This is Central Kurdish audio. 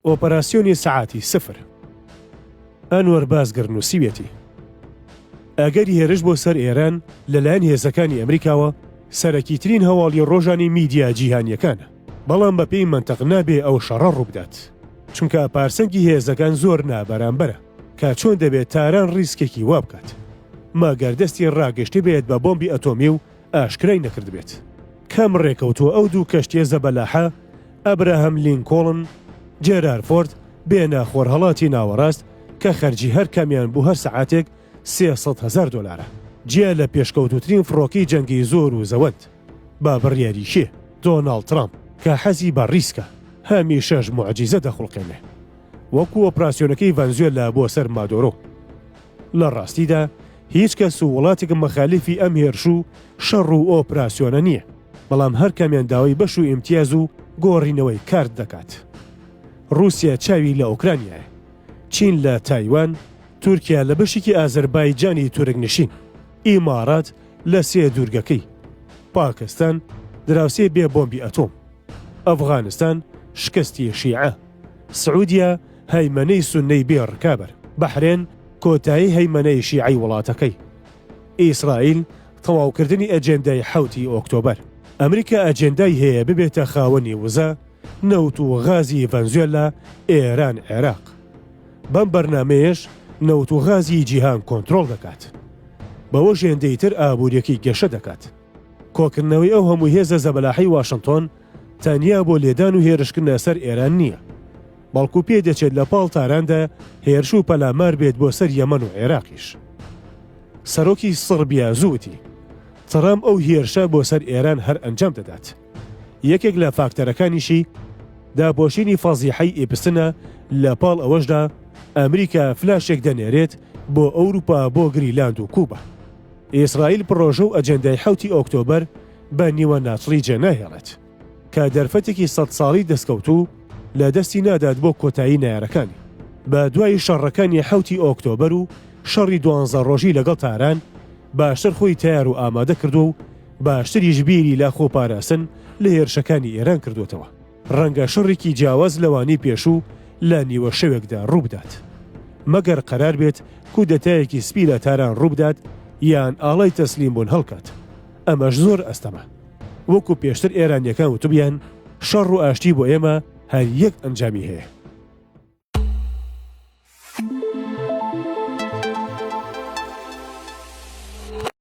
ئۆپەراسیۆنی سەعاتی سفر. ئەنوەر بازگر نووسیویەتی، ئەگەری هێرش بۆ سەر ئێران لەلایەن هێزەکانی ئەمریکاوە سەرەکیترین هەواڵی ڕۆژانی میدیا جیهانییەکانە، بەڵام بەپێی مەنتق نابێ ئەو شەڕە ڕووبدات، چونکە پارسەنگی هێزەکان زۆر نابەرامبەرە، کە چۆن دەبێت تاران ڕیسکێکی وا بکات، مەگەر دەستی ڕاگەشتبێت بە بۆمبی ئەتۆمی و ئاشکرای نەکردبێت. کەم ڕێکەوتووە ئەو دوو کەشتییە زەبەلاحە، ئەبراهام لینکۆڵن، جێرار فۆرد، بێنە خۆرهەڵاتی ناوەڕاست کە خەرجی هەر کامیان بۆ هەر سەعاتێک 300 هەزار دۆلارە، جیا لە پێشکەوتووترین فڕۆکەی جەنگی زۆر و زەوەند. با بڕیاری کێ؟ دۆناڵد ترامپ کە حەزی بە ڕیسکە، هەمیشەش موعجیزە دەخوڵقێنێ. وەکو ئۆپراسیۆنەکەی ڤەنزوێلا بۆ سەر مادۆرۆ. لە ڕاستیدا هیچ کەس و وڵاتێک مەخالیفی ئەم هێرش و شەڕ و ئۆپراسیۆنە نییە، بەڵام هەر کامیان داوای بەش و ئیمتیاز و گۆڕینەوەی کارت دەکات. ڕووسیا چاوی لە ئۆکرانیایە، چین لە تایوان، تورکیا لە بەشێکی ئازەربایجانی تورک نشین، ئیماڕات لە سێ دوورگەکەی، پاکستان دراوسێ بێ بۆمبی ئەتۆم، ئەفغانستان شکستی شیعە، سعودیە هەیمەنەی سوننەی بێ ڕکابەر، بەحرێن کۆتایی هەیمەنەی شیعەی وڵاتەکەی، ئیسرائیل تەواوکردنی ئەجێندای حەوتی ئۆکتۆبەر. ئەمریکا ئەجێندای هەیە ببێتە خاوەنی وزە، نەوت و غازی ڤەنزوێلا، ئێران، عێراق. بەم بەرنامەیەش نەوت و غازی جیهان کۆنترۆڵ دەکات. بەوەش هێندەی تر ئابووریەکەی گەشە دەکات. کۆکردنەوەی ئەو هەموو هێزە زەبەلاحەی واشنتۆن تەنیا بۆ لێدان و هێرشکردنە سەر ئێران نییە، بەڵکو پێدەچێت لە پاڵ تاراندا هێرش و پەلامار بێت بۆ سەر یەمەن و عێراقیش. سەرۆکی سڕبیا زوو وتی، ترەمپ ئەو هێرشە بۆ سەر ئێران هەر ئەنجام دەدات. یەکێک لە فاکتەرەکانیشی داپۆشینی فەزیحەی ئیپستنە، لە پاڵ ئەوەشدا ئەمریکا فلاشێک دەنێرێت بۆ ئەوروپا بۆ گریلاند و کوبا. ئیسرائیل پڕۆژە و ئەجێندای حەوتی ئۆکتۆبەر بە نیوە ناچڵی جێناهێڵێت، کە دەرفەتێکی سەدساڵی دەستکەوتوو لە دەستی نادات بۆ کۆتایی نەیارەکانی. بە دوای شەڕەکانی حەوتی ئۆکتۆبەر و شەڕی دوانزە ڕۆژی لەگەڵ تاران، باشتر خۆی تەیار و ئامادە کردووە و باشتریش بیری لە خۆپاراستن لە هێرشەکانی ئێران کردووەتەوە. ڕەنگە شەڕێکی جیاواز لەوانەی پێشوو لە نیوە شەوێکدا ڕووبدات. مەگەر قەرار بێت کودەتایەکی سپی لە تاران ڕووبدات یان ئاڵای تەسلیم بوون هەڵکات. ئەمەش زۆر ئەستەمە. وەکو پێشتر ئێرانییەکان وتبویان، شەڕ و ئاشتی بۆ ئێمە هەر یەک ئەنجامی هەیە.